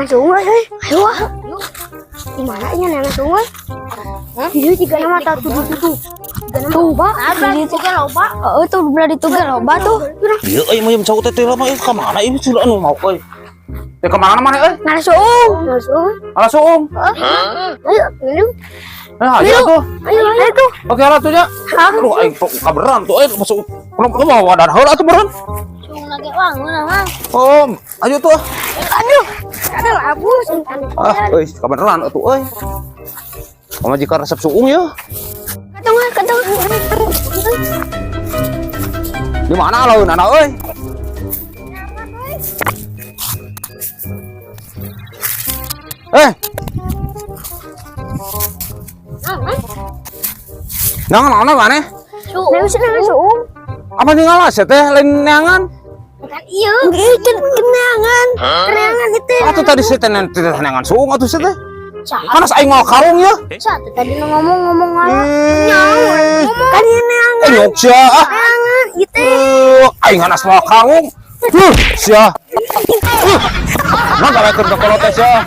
Langsung euy. Ayo ah. Di mana nya langsung euy? Iya, jika nama tak tuduh-tuduh. Tuh, Pak. Di juga loba. Heeh, tuh belah ditu ge loba tuh. Ieu euy mah cau teh teh lama euy ka mana ieu sudah anu mau euy. Teh ka mana mana euy? Langsung. Langsung. Langsung. Ayo, minum. Nah, ayo tuh. Ayo, ayo tuh. Oke lah tuh nya. Aduh aing kaberan tuh euy masuk lu mau wadah heula atuh beureun. Cung lagi wangun ah. Oh, ayo tuh. Aduh. Aduh, abus. Ah, euy kabeneran atuh euy. Pamajikan resep suung ya. Ketemu, ketemu. Di mana laun anak euy? Eh, nang naon maneh? Nah, usah langsung. Apa nih ngalas ya teh lain neangan? Kan iya. Itu kenangan. Kenangan itu. Atuh tadi saya teh neangan suung atuh saya teh. Saat Panas aing mau karung ya. saat tadi ngomong-ngomong ngalah. Eh, Kan ini neangan. eh nyok sia ah. Neangan itu. Eh, aing hanas mau karung. Huh, sia. Huh. Nah, gak ka kolot teh sia.